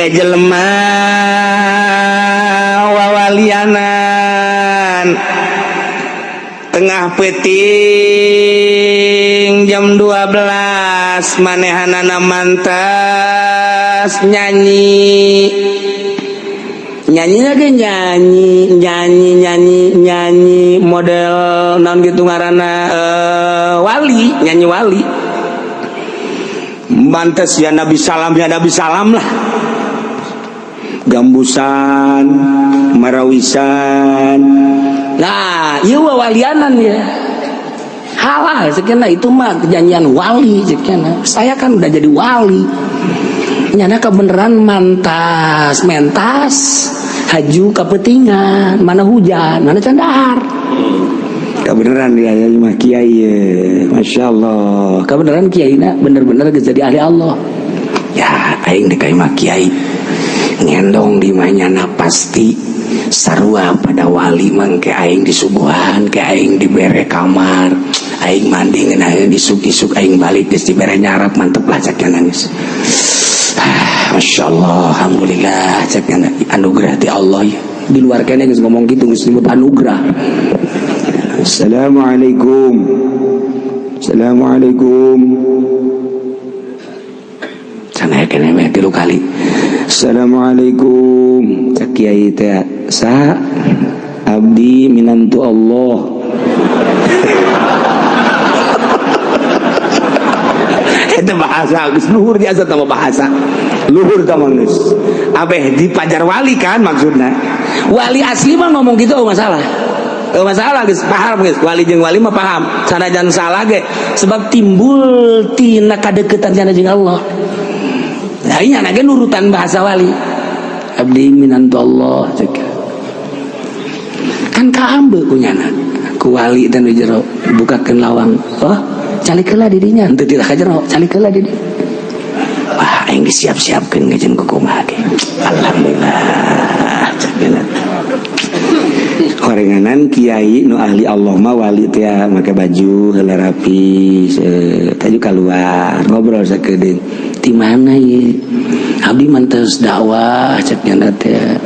Aya jelema wawalianan tengah peuting jam 12, manehanana mantas nyanyi, nyanyi lagi, nyanyi, nyanyi, nyanyi, nyanyi model naon gitu ngaranna, wali, nyanyi wali mantas, ya Nabi salam, ya Nabi salam lah, gambusan marawisan. Nah, iya, wawalianan ya halal sekian. Itu mah nyanyian wali sekian. Saya kan udah jadi wali. Nyana kebenaran mantas mentas haju kapetingan, mana hujan, mana can dahar. Kebenaran dia ya mah kiai ya. Masya Allah, kebenaran kiai na bener-bener jadi ahli Allah ya. Aing di mah kiai ngendong di manyana pasti sarua pada wali. Mangke aing disuguhan ke aing, dibere kamar, aing mandi ngeunah, isuk-isuk aing balik geus dibere nyarap, mantep lah cek nangis. Ah, Masya Allah, alhamdulillah cek anugerah ti Allah ya. Di luar kene geus ngomong gitu, geus nyebut anugerah. Assalamualaikum. Assalamualaikum. Sana kene meh tilu kali. Assalamualaikum. Cek kiai teh, "Sa abdi minantu Allah." Itu bahasa geus luhur biasa tambah bahasa luhur tambah geus abeh di pajar wali kan. Maksudna wali asli mah ngomong gitu, oh masalah, oh masalah, geus paham, geus wali jeung wali mah paham sanajan salah ge, sebab timbul tina kadeukeutan jeung Allah. Nah, ini anaknya nurutan bahasa wali, abdi minantu Allah cek. Kan kaambe kunyana ku wali dan di jero bukakeun lawang. Oh, calik heula di dinya, henteu tidak ka jero, calik heula di dinya. Wah, aing disiap-siapkeun ngajen ku kumaha ge. Alhamdulillah cek. Horenganan kiai nu ahli Allah mah, wali teh make baju heula rapi, taju keluar ngobrol sakedeung. Di mana ye? Abdi mantas dakwah cek nyana teh.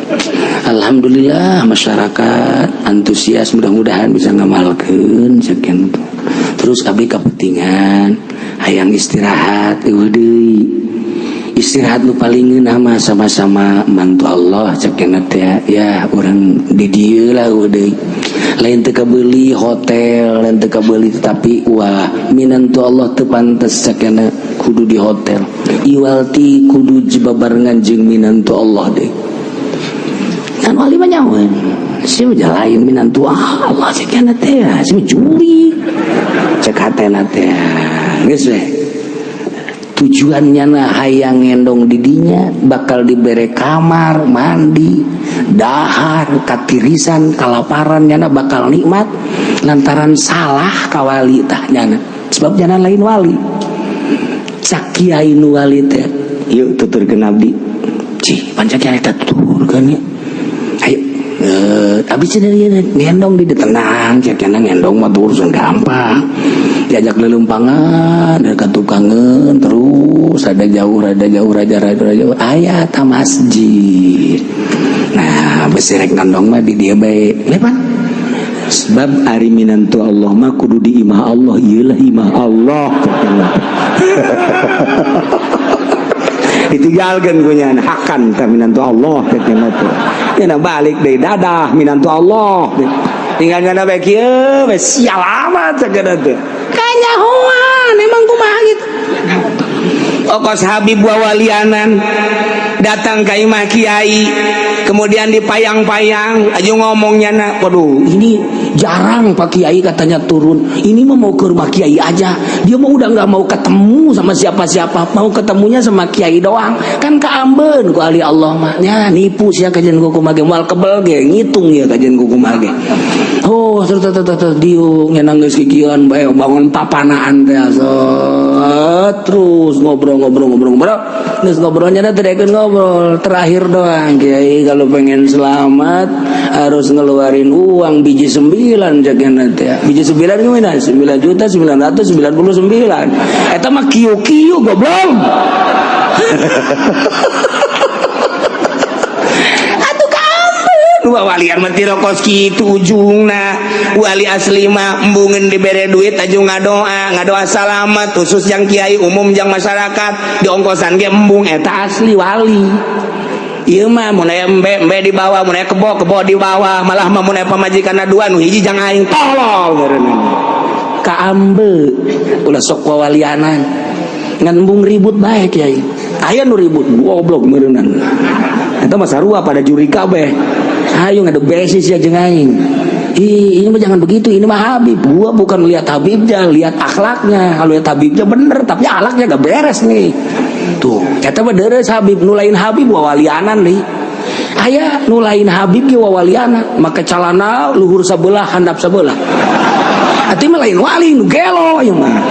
Alhamdulillah masyarakat antusias, mudah-mudahan bisa ngamalkeun cek. Terus abdi kapentingan hayang istirahat, eueuh deui istirahat nu paling ngeunah mah sama-sama mantu Allah cek nyana teh ya. Urang di dieu lah, eueuh deui, lain teu kabeuli hotel, lain teu kabeuli, tapi wah, minantu Allah teu pantes cek nyana kudu di hotel, iwalti kudu babarengan jeung minantu Allah deh. Kan wali mah nyahoeun sia lain minantu Allah cek nyana teh, sia juri cek hatena teh. Geus we tujuannya na hayang ngendong didinya, bakal dibere kamar mandi, dahar, katirisan kalaparan nyana bakal nikmat lantaran salah kawali tah nyana, sebab nyana lain wali. Cak kiai nu wali teh, Yuk tuturkeun abdi. Cih, pancak kiai teh tuturkeun ya. Ayo, abi cenah ngendong di tenang cek nyana, ngendong mah urusan gampang. Diajak lelempangan dari tukangan terus ada jauh, rada jauh, raja raja raja jauh, aya ta masjid. Nah, besi rek ngendong mah di dia bae lepan. Sebab ari minantu Allah mah kudu di imah Allah, iyalah imah Allah cek nyana. Ditinggalkeun ku nyana hakan tah minantu Allah cek nyana teh. Nyana balik deui, dadah minantu Allah. Tinggal nyana bae kieu we, sial amat cek nyana teh. Kanyahoan emang kumaha gitu. Okos Habib wawalianan datang ke imah kiai, kemudian dipayang-payang aja ngomongnya nak, waduh, ini jarang Pak Kiai katanya turun, ini mah mau ke rumah Kiai aja, dia mau udah nggak mau ketemu sama siapa-siapa, mau ketemunya sama Kiai doang. Kan keamben ku ahli Allah mah nya, nipu sia kajian ku kumaha ge, moal kebel ge ngitung ya kajian ku kumaha ge. Oh, terus terus terus diuk nyenang geus kikieuan bae, bangun papanaan teh, terus ngobrol ngobrol ngobrol ngobrol, geus ngobrolnya teh tidak ngobrol terakhir doang, "Kiai, kalau pengen selamat harus ngeluarin uang biji 9," jagan teh. Biji 9 gimana? 9 juta 999. Eta mah kieu kieu, goblok. Wawalian mah teu kos kitu ujungna. Wali asli mah embungeun dibere duit aju ngadoa, ngadoa salamat khusus jang kiai, umum jang masyarakat, diongkosan ge embung, eta asli wali. Ieu mah mun aya embe, embe dibawa, mun aya kebo, kebo dibawa, malah mah mun aya pamajikanna dua nu hiji jang aing, tolol ngaranna. Kaambe ulah sok wawalianan. Ngan embung ribut bae kiai. Aya nu ribut goblok meureunnan. Eta mah sarua pada juri kabeh. Ayo ngadu besis ya jeung aing. Ih, ini mah jangan begitu, ini mah Habib. Gua bukan lihat Habibnya, lihat akhlaknya. Kalau lihat Habibnya bener, tapi akhlaknya gak beres nih. Tuh, eta mah deres Habib, nu lain Habib wawalianan nih. Aya nu lain Habib ge wawalianan, make calana luhur sebelah, handap sebelah. Atuh mah lain wali nu gelo ieu mah.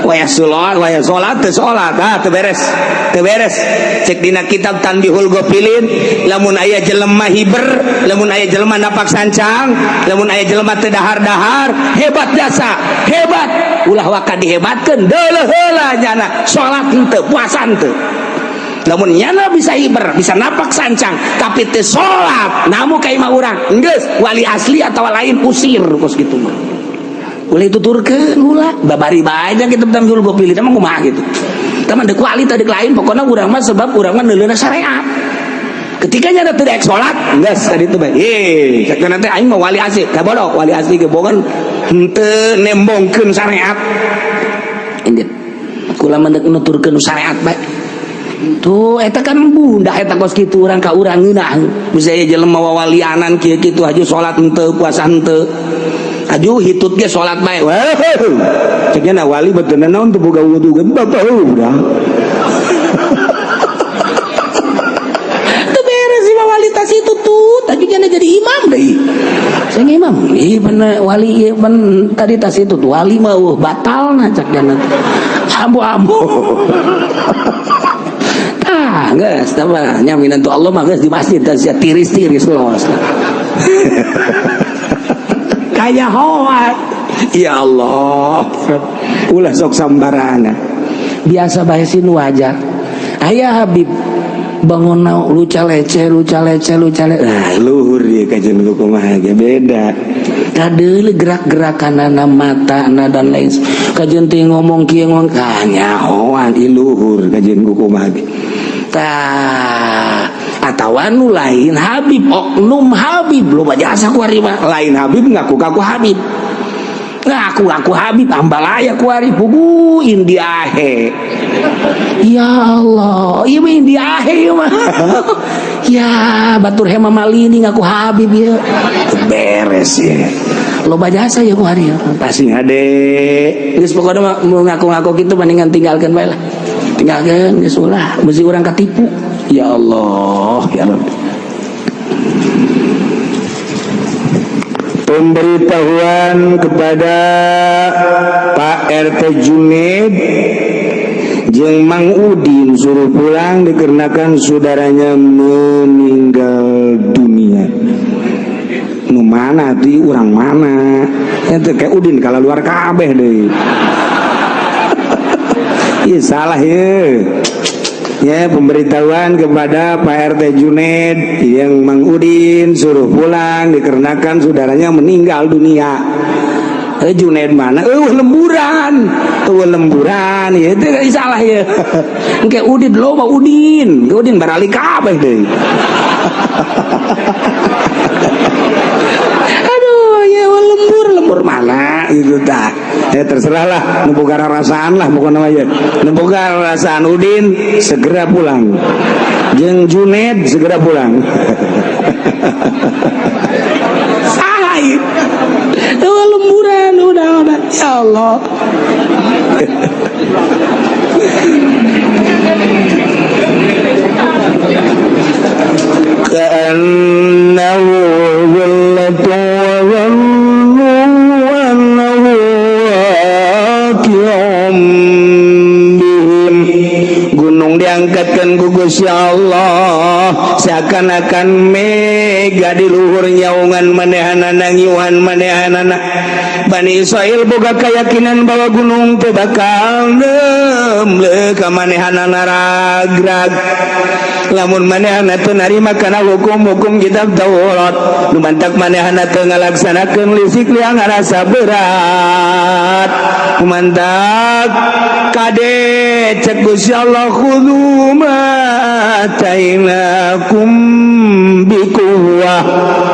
Waya salat, waya salat teu salat, ah teu beres. Teu beres. Cek dina kitab Tanbihul Ghafilin, lamun aya jelema hiber, lamun aya jelema napak sancang, lamun aya jelema teu dahar-dahar, hebat jasa, hebat. Ulah waka dihebatkeun, deuleuh heula nyana salat henteu, puasa henteu. Lamun nyana bisa hiber, bisa napak sancang, tapi teu salat, namu ka imah urang, geus wali asli atau lain usir kos kitu mah. Ulah tuturkeun ulah, babari bae nya kitab Tanbihul Ghafilin mah kumaha gitu. Teman dek wali tadi lain pokoknya urang mah sebab urang mah neuleuna syariat. Ketika nyana teu daek salat, geus tadi itu bae. Ye, cek nanti aing mah wali asli, ka bodoh wali asli ge bogan henteu nembongkeun syariat. Indit. Kula mah deuk nuturkeun syariat bae. Tuh eta kan bunda eta kos kitu urang ka urang ngeunah. Bisa aya jelema wawalianan kieu kitu haju salat henteu, puasa henteu. Aju hitut ge salat bae. Wah. Cek nya wali betul naon teu boga wudu ge bapak udah. Teu beres sih mah wali tas itu tuh, tadi nya jadi imam deui. Saya imam, ih bener wali ieu ben tadi tas itu tuh wali mah eueuh batalna cak nya. Ambo-ambo. Ah, geus tah mah nya minantu Allah mah geus di masjid tah sia tiris-tiris los. Kaya hoat. Ya Allah. Ulah sok sambarangan. Biasa bae sih nu wajar. Aya Habib bangun luca lece luca lece luca lece. Nah, luhur ya kajian kumaha ge beda. Kadeule gerak-gerakanana matana dan lain kajian teh ngomong kieu ngomong kanyahoan iluhur kajian kumaha ge. Tah atawa nu lain Habib oknum Habib loba jasa ku ari mah. Lain Habib ngaku ngaku Habib. Ngaku ngaku Habib ambalaya ku ari pugu Indiahe. Ya Allah, ieu mah Indiahe ieu mah. Ya batur Hema Malini ngaku Habib ieu. Beres ya. Loba jasa ya ku ari. Pasti ngade. Geus pokona mah mau ngaku-ngaku kitu mendingan tinggalkeun bae lah. Tinggalkeun geus ulah, mesti urang katipu. Ya Allah, ya Rabbi. Pemberitahuan kepada Pak RT Juned jeung Mang Udin suruh pulang dikarenakan saudaranya meninggal dunia. Nu mana tuh urang mana? Ente kayak Udin kalau luar kabeh deui. Iya salah ya. Ya, pemberitahuan kepada Pak RT Juned yang Mang Udin suruh pulang dikarenakan saudaranya meninggal dunia. Juned mana? Lemburan. Lemburan ya itu salah ya. Engke Udin loba Udin. Udin barali kabeh deui. Aduh, ya lembur lembur mana itu dah. Ya terserah lah, nu boga rasaan lah pokoknya mah ya. Nu boga rasaan Udin segera pulang. Jeung Juned segera pulang. Salah ieu. Lemburan udah udah. Ya Allah. Ka'annahu dhillatun wa dhannu annahu waqi'un bihim. Gunung diangkatkan ku Gusti Allah seakan-akan mega di luhur nyaungan manehanana ngiuhan manehanana. Bani Israil boga keyakinan bahwa gunung teh bakal nemle ka manehanana ragrag. Lamun manehna teu narima kana hukum-hukum kitab Taurat, nu mantak manehna teu ngalaksanakeun, lisik liang ngarasa berat. Nu mantak kade, cek Gusti Allah, khudzu ma atainakum biquwwah,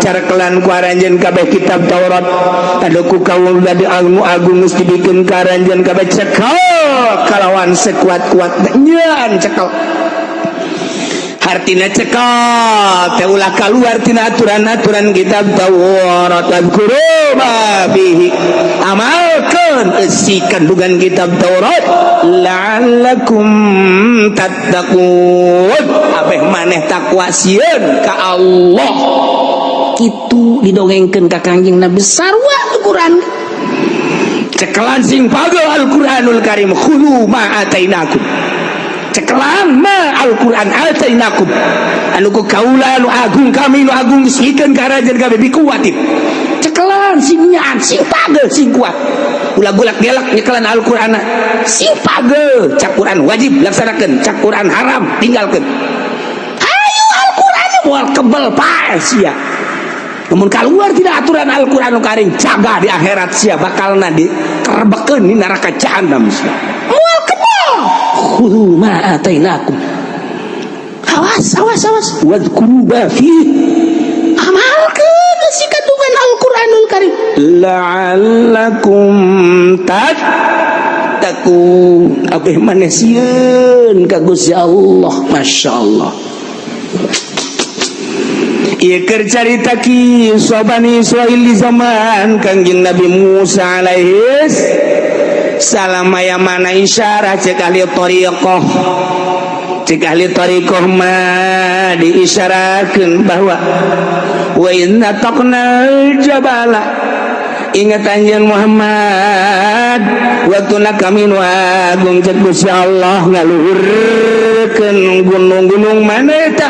carekelan ku aranjeun kabeh kitab Taurat anu ku kaula di anu agung geus dibikeun ka aranjeun kabeh, cekel kalawan sekuat-kuat nyeun. Cekel hartina cekel teh ulah keluar tina aturan-aturan kitab Taurat. Wadhkuru ma fihi, amalkeun eusi kandungan kitab Taurat, la'allakum tattaqun, abeh maneh takwa, sieun ka Allah. Kitu didongengkeun ka Kangjeng Nabi, sarua Al-Qur'an. Cekelan sing pagel Al-Qur'anul Karim. Khudzu ma atainakum, cekelan ma Al-Qur'an atainakum, anu ku kaula anu agung, kami nu agung geus mikeun ka aranjeun kabeh, bikuwatin, Cekelan sing nyaan, sing pagel, sing kuat, ulah gulak gelak nyekelan Al-Qur'an, sing pagel. Cak Quran wajib, laksanakeun. Cak Quran haram, tinggalkeun. Hayu Al-Qur'an moal kebel pae sia. Namun keluar tidak aturan Al-Qur'anul Karim, jaga di akhirat sia bakalna dikerebekeun di neraka jahanam sia. Moal kebel. Khudzu ma atainakum, awas, awas, awas. Wadhkuru ma fihi, amalkeun eusi kandungan Al-Qur'anul Karim, la'allakum tattaqun, abeh maneh sieun ka Gusti Allah. Masya Allah. Ieu keur carita kisah Bani Israil di zaman Kangjeng Nabi Musa alaihi salam. Aya mana isyarah cek ahli thariqah? Cek ahli thariqah mah diisyarakeun bahwa wa inna taqnal jabala. Ingat anjeun Muhammad, waktuna kami nu agung, cek Gusti Allah, ngaluhurkeun gunung-gunung. Mana eta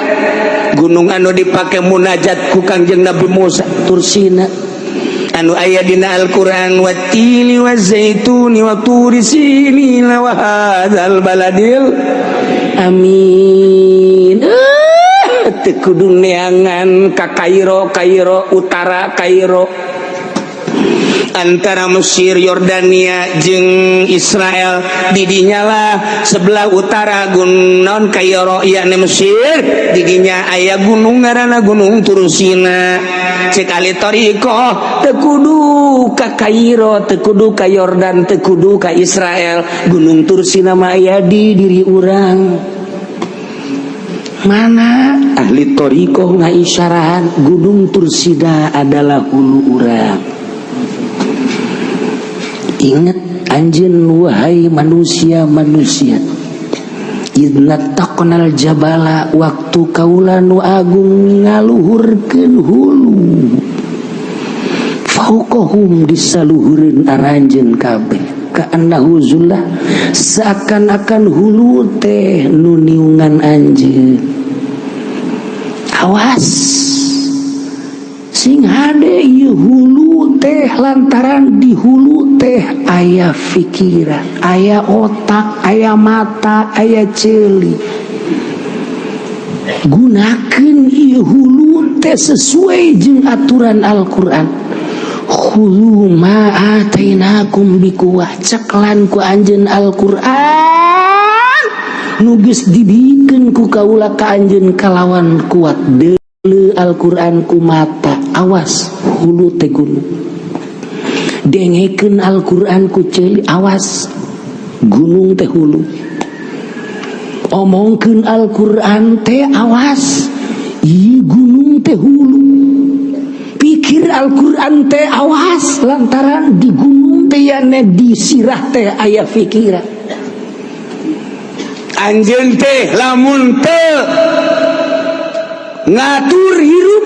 gunung anu dipake munajat ku Kangjeng Nabi Musa? Tursina. Anu aya dina Al-Qur'an, wattini wazaituni wa turi sinina wa hadzal baladil amin. Teu kudu neangan ka Kairo, Kairo Utara, Kairo antara Mesir, Yordania jeung Israel. Didinya lah sebelah utara gunung Kairo yakni Mesir, didinya aya gunung ngaranna Gunung Tursina. Cek ahli thariqah, teu kudu ka Kairo, teu kudu ka Yordan, teu kudu ka Israel, Gunung Tursina mah aya di diri urang. Mana ahli thariqah ngaisyarahan Gunung Tursina adalah hulu urang? Ingat anjeun, wahai manusia-manusia, idz nataqnal jabala, waktu kaula nu agung ngaluhurkeun hulu, fauqahum, disaluhureun aranjeun kabeh, ka'annahu zullah, seakan-akan hulu teh nu niungan anjeun. Awas, sing hade ieu hulu teh, lantaran di hulu teh aya pikiran, aya otak, aya mata, aya ceuli. Gunakan ieu hulu teh sesuai jeung aturan Al-Qur'an. Khudzu ma atainakum biquwwah, ceklan ku anjeun Al-Qur'an nu geus dibikeun ku kaula ka anjeun kalawan kuat. Deuleu Al-Qur'an ku mata, awas, hulu teh gunung. Dengekeun Al-Qur'an ku ceuli, awas, gunung teh hulu. Omongkeun Al-Qur'an teh, awas, ieu gunung teh hulu. Pikir Al-Qur'an teh, awas, lantaran di gunung teh yane di sirah teh aya pikiran. Anjeun teh lamun teu ngatur hirup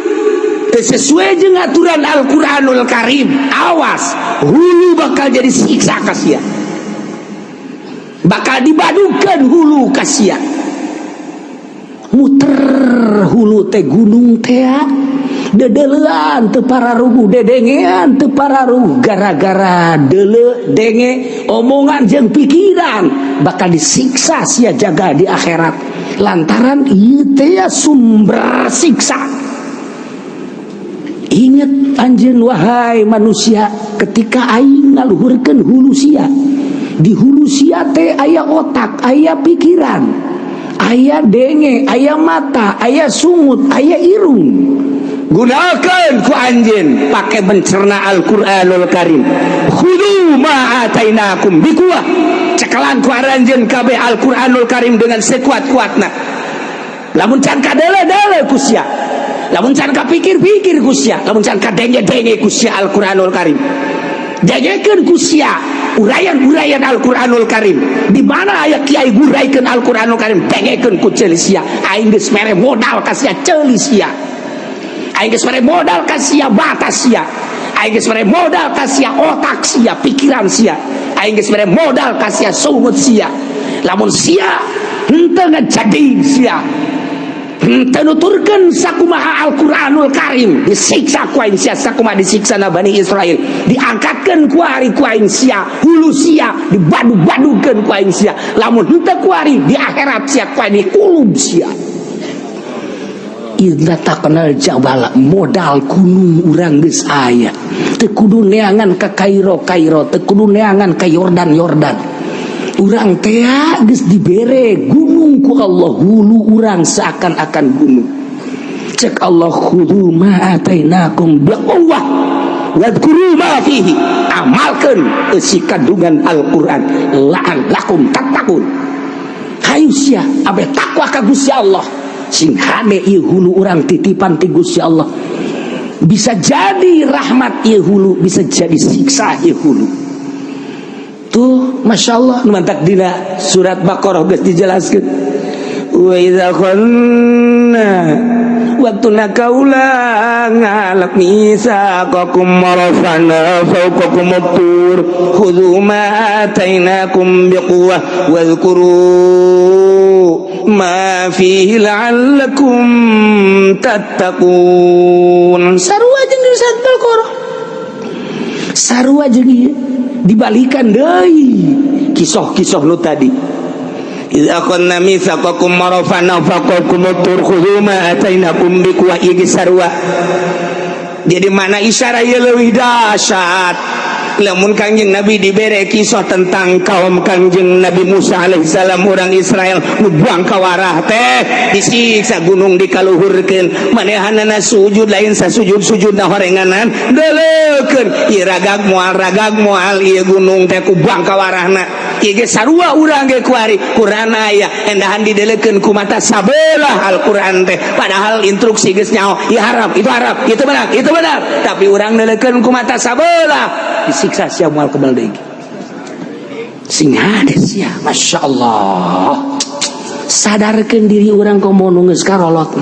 teu sesuai jeung aturan Al-Qur'anul Karim, awas, hulu bakal jadi siksa ka sia, bakal dibadukan hulu ka sia. Muter hulu teh gunung teh. Dedelean teu pararuguh, dedengean teu pararuguh. Gara-gara dele, denge, omongan jeung pikiran bakal disiksa sia jaga di akhirat, lantaran ieu teh sumber siksa. Ingat anjeun, wahai manusia, ketika aing ngaluhurkeun hulu sia, di hulu sia teh aya otak, aya pikiran, aya denge, aya mata, aya sungut, aya irung. Gunakan ku anjeun pakai mencerna Al-Qur'anul Karim. Khudzu ma atainakum biquwwah. Cekelan ku aranjeun kabeh Al-Qur'anul Karim dengan sekuat-kuatna. Lamun can kadele-dele ku sia, lamun can kapikir-pikir ku sia, lamun can kadenge-denge ku sia Al-Qur'anul Karim, dengekeun ku sia uraian-uraian Al-Qur'anul Karim. Di mana aya kiai nguraikeun Al-Qur'anul Karim, dengekeun ku ceuli sia. Aing geus mere modal ka sia ceuli sia, aing geus mere modal ka sia mata sia, aing geus mere modal ka sia otak sia, pikiran sia, aing geus mere modal ka sia sungut sia. Lamun sia henteu ngajadi, sia henteu nuturkeun sakumaha Al-Qur'anul Karim, disiksa ku aing sia sakumaha disiksa na Bani Israel. Diangkatkeun ku ari ku aing sia hulu sia, dibadu-badukeun ku aing sia. Lamun henteu kuari, di akhirat sia ku aing dikulub sia. Idza taqnal jabala, modal gunung urang geus aya. Teu kudu neangan ka Kairo Kairo, teu kudu neangan ka Yordan Yordan. Urang teh geus dibere gunung ku Allah, hulu urang seakan-akan gunung. Cek Allah, khudzu ma atainakum biquwwah wadhkuru ma fihi. Amalkeun eusi kandungan Al-Qur'an, la'allakum tattaqun. Hayu sia abe takwa ka Gusti Allah. Sing hade ieu hulu urang titipan ti Gusti Allah, bisa jadi rahmat ieu hulu, bisa jadi siksa ieu hulu. Tuh, masya Allah, nu mantak dina surat Baqarah geus dijelaskeun, wa idza akhadna, waktuna kaula ngalap mitsaqakum wa rafa'na fawqakum at-tur khudhu ma atainakum biquwwah wadhkuru ma fihi la'allakum tattaqun. Sarua jeung di surat Baqarah, sarua jeung ieu, dibalikan deui kisah-kisah nu tadi. Idza akhadna mitsaqakum wa rafa'na fawqakum at-tur khudhu ma atainakum biquwwah, ieu sarua. Jadi mana isyarat ieu leuwih dahsyat, lamun Kangjeng Nabi dibere kisah tentang kaum Kangjeng Nabi Musa alaihissalam, orang Israel nu buang kawarah teh disiksa, gunung dikaluhurkeun, manehanana sujud, lain sasujud sujudna horenganan. Deleukeun ieu ragag moal, ragag moal ieu gunung teh ku buang kawarahna. Ieu ge sarua urang ge kuari Quran aya, endahan dideleukeun ku mata sabelah Al-Quran teh, padahal instruksi geus nyaho, ieu haram, itu haram, itu benar, itu benar, tapi urang deleukeun ku mata sabelah, disiksa sia, moal kebal deui. Sing hade sia. Masya Allah, sadarkeun diri urang, komo nu geus karolot.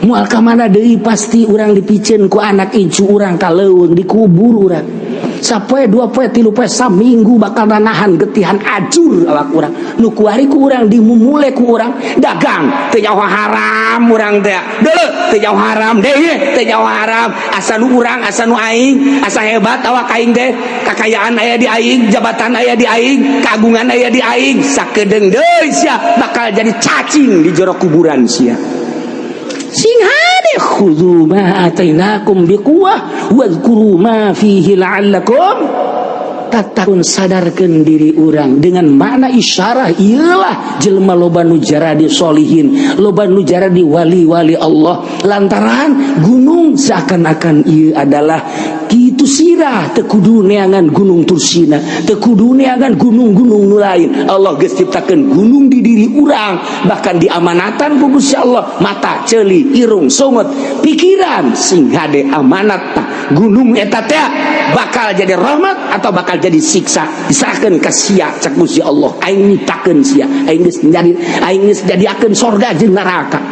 Moal ka mana deui, pasti urang dipiceun ku anak incu urang ka leuweung, dikubur urang. Sapoe, 2 poe, 3 poe, saminggu bakal nanahan getihan ajur awak urang. Nu kuari ku urang dimumule ku urang dagang teu nyaho haram urang teh, deuleu teu nyaho haram, deui teu nyaho haram. Asa nu urang, asa nu aing, asa hebat awak aing teh, kakayaan aya di aing, jabatan aya di aing, kagungan aya di aing. Sakedeung deui sia bakal jadi cacing di jero kuburan sia. Sing hade, khudzu ma atainakum biquwwah wadhkuru ma fihi la'allakum tattaqun. Sadarkeun diri urang dengan makna isyarah iyalah jelema loba nu jaradi solihin, loba nu jaradi wali-wali Allah, lantaran gunung seakan-akan ieu adalah kitu sirah. Teu kudu neangan gunung Tursina, teu kudu neangan gunung-gunung nu lain. Allah geus ciptakeun gunung di diri urang, bahkan diamanatan ku Gusti Allah mata, ceuli, irung, sungut, pikiran. Sing hade amanat tah gunung eta teh bakal jadi rahmat atau bakal jadi siksa, diserahkeun ka sia. Cak Gusti Allah, aing nyiptakeun sia, aing geus jadi, aing geus jadiakeun sorga jeung neraka.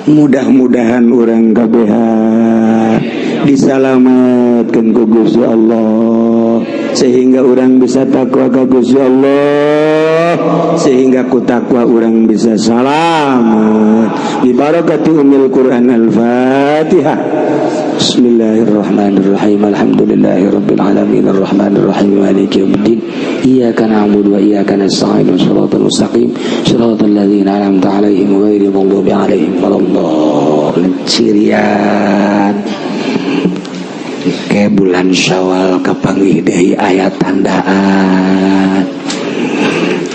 Mudah-mudahan urang kabehan disalamatkan ku Gusti Allah sehingga urang bisa takwa ka Gusti Allah. Sehingga ku takwa urang bisa salamet. Bi barakati ummil Quran. Al-Fatihah. Bismillahirrahmanirrahim. Alhamdulillahirabbil alamin, arrahmanirrahim, maliki yaumiddin. Iyyaka na'budu wa iyyaka nasta'in. Shiratal mustaqim, shiratal ladzina an'amta 'alaihim, ghairil maghdubi 'alaihim waladdallin. Cirian ke bulan Syawal kapanggih deui, aya tandaan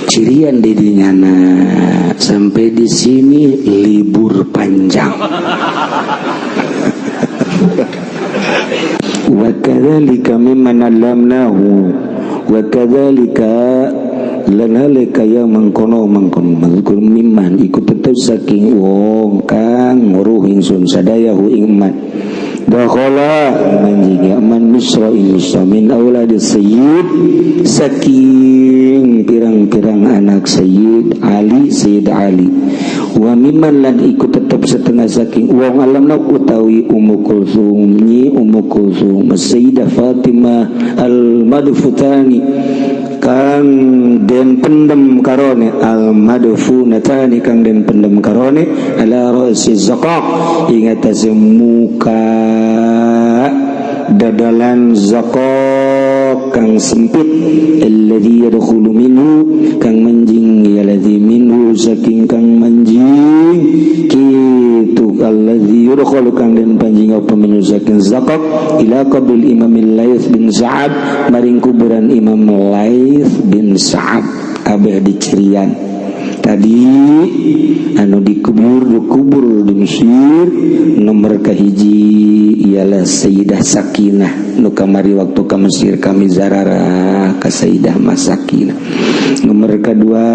cirian didinya. Sampai di sini libur panjang. Wa kadzalika mimman allamnahu, wa kadzalika lan hale kaya mangkono mangkono mazkur, mimman iku tetep saking wong kang nguruh ingsun sadayahu ing man dakhala manjing ya man Misra ing Misra, min auladi sayyid, saking pirang-pirang anak Sayyid Ali, Sayyid Ali, wa mimman lan iku tetep setengah saking wong alamna utawi Ummu Kulsum, nyi Ummu Kulsum, Sayyidah Fatimah al madfutani kang den pendem karone, al madfunatani kang den pendem karone, ala rasi zaqaq ing atase muka dadalan zaqaq kang sempit, alladzi yadkhulu minhu kang manjing ya alladzi minhu saking kang manjing kitu, alladzi yudkhalu kang den panjing apa, minhu saking zaqaq, ila qabril Imam Laits bin Sa'ad maring kuburan Imam Laits bin Sa'ad. Kabeh dicirian tadi anu dikubur, dikubur di Mesir. Nomor kahiji ialah Sayyidah Sakinah, nu kamari waktu ke Mesir kami zararah ke Sayyidah Masakinah. Nomor kedua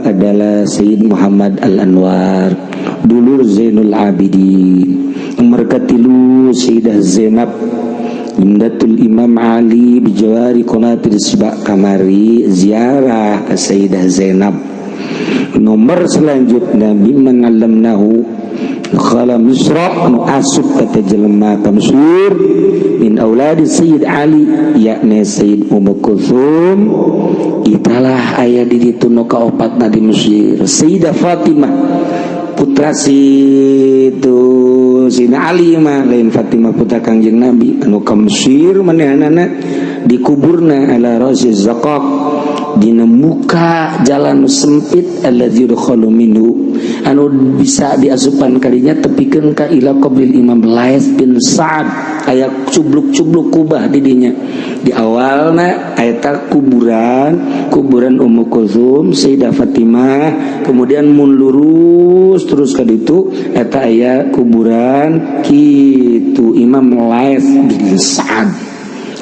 adalah Sayyid Muhammad Al-Anwar, dulur Zainul Abidin. Nomor katilu Sayyidah Zainab, Imdatul Imam Ali bijawari Qanatir Sibak, kamari ziarah ke Sayyidah Zainab. Nomor selanjutnya mimman allamnahu khala Misra anu asup kata jelema ka Mesir, min auladi Sayyid Ali, yakni Sayyid Ummu Kulthum. Italah aya di ditu nu kaopatna di Mesir, Sayyidah Fatimah putra si itu Sina Ali mah lain Fatimah putra Kangjeng Nabi, anu ka Mesir manehanana dikuburna ala rasi zaqaq dina muka jalan sempit, alladzi yudkhalu minhu anu bisa diasupan kalinya tepikeun ka ila qabril Imam Laits bin Sa'ad. Aya cubluk-cubluk kubah di dinya. Di awalna eta kuburan, kuburan Ummu Kulsum, Sayyidah Fatimah, kemudian mun lurus terus ka ditu eta aya kuburan kitu Imam Laits bin Sa'ad.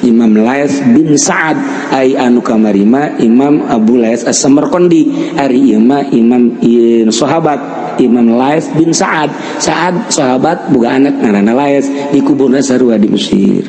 Imam Laits bin Sa'ad ai anu kamarima Imam Abu Laits As-Samarqandi, ari ieu mah imam ieu sahabat Imam Laits bin Sa'ad. Sa'ad sahabat boga anak ngaranna Laits, dikuburna sarua di Mesir.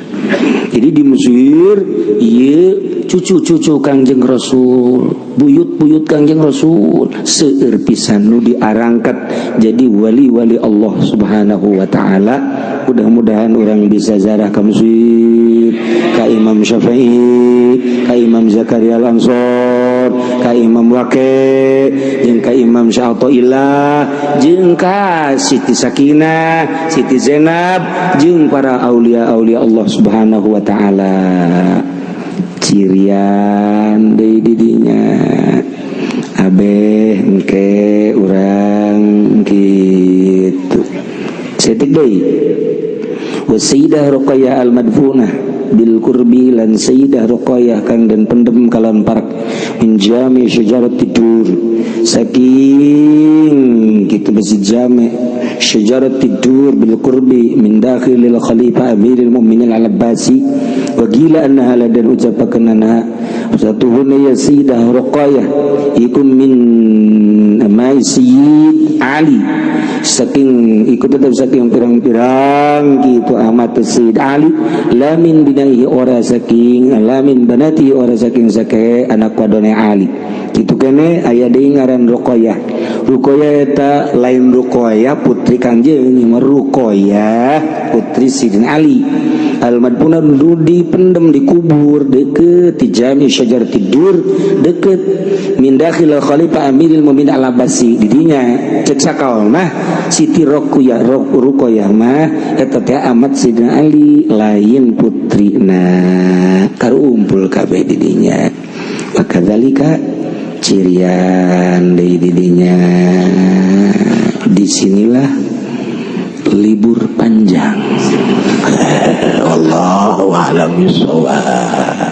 Jadi di Mesir ieu cucu-cucu Kangjeng Rasul, buyut-buyut Kangjeng Rasul seueur pisan nu diarangkat jadi wali-wali Allah Subhanahu wa taala. Mudah-mudahan orang bisa zarah ke Mesir, ka Imam Syafi'i, ka Imam Zakaria Al-Ansor, ka Imam Waqi, jeung ka Imam Sya'ataillah, jeung ka Siti Sakinah, Siti Zainab, jeung para aulia-aulia Allah Subhanahu wa taala. Cirian deui didinya abeh engke urang kitu setik deui. Wa Sayyidah Ruqayyah al-madfunah bil qurbi lan Sayyidah Ruqayyah kang den pendem kalawan parek, min jami syajarat tidur saking kitu masjid jami syajarat tidur bil qurbi min dakhilil khalifah amiril mu'minin al-abbasi. Wa qila annaha ladan ucapakeun anha satuhuna ya Sayyidah Ruqayyah iku min mai Sayyid Ali, saking ikut tetap saking pirang-pirang gitu Ahmad Sayyid Ali, lamin binaihi ora saking, lamin banati ora saking sake anak wadone Ali. Kitu kene aya deui ngaran Ruqayyah. Ruqayyah eta lain Ruqayyah putri Kangjeng, mah Ruqayyah putri Sidina Ali al-madfuna nu dipendem, dikubur deket di Jami Syajar Tidur, deket min dakhil Khalifah Amiril Mukminin Al-Abbasi. Didinya cek sakaol mah Siti Ruqayyah, Ruqayyah mah eta teh amat Sidina Ali, lain putrina. Karumpul kabeh didinya. Maka dalika cirian deui didinya, disinilah libur panjang. Allahu a'lam bishawab.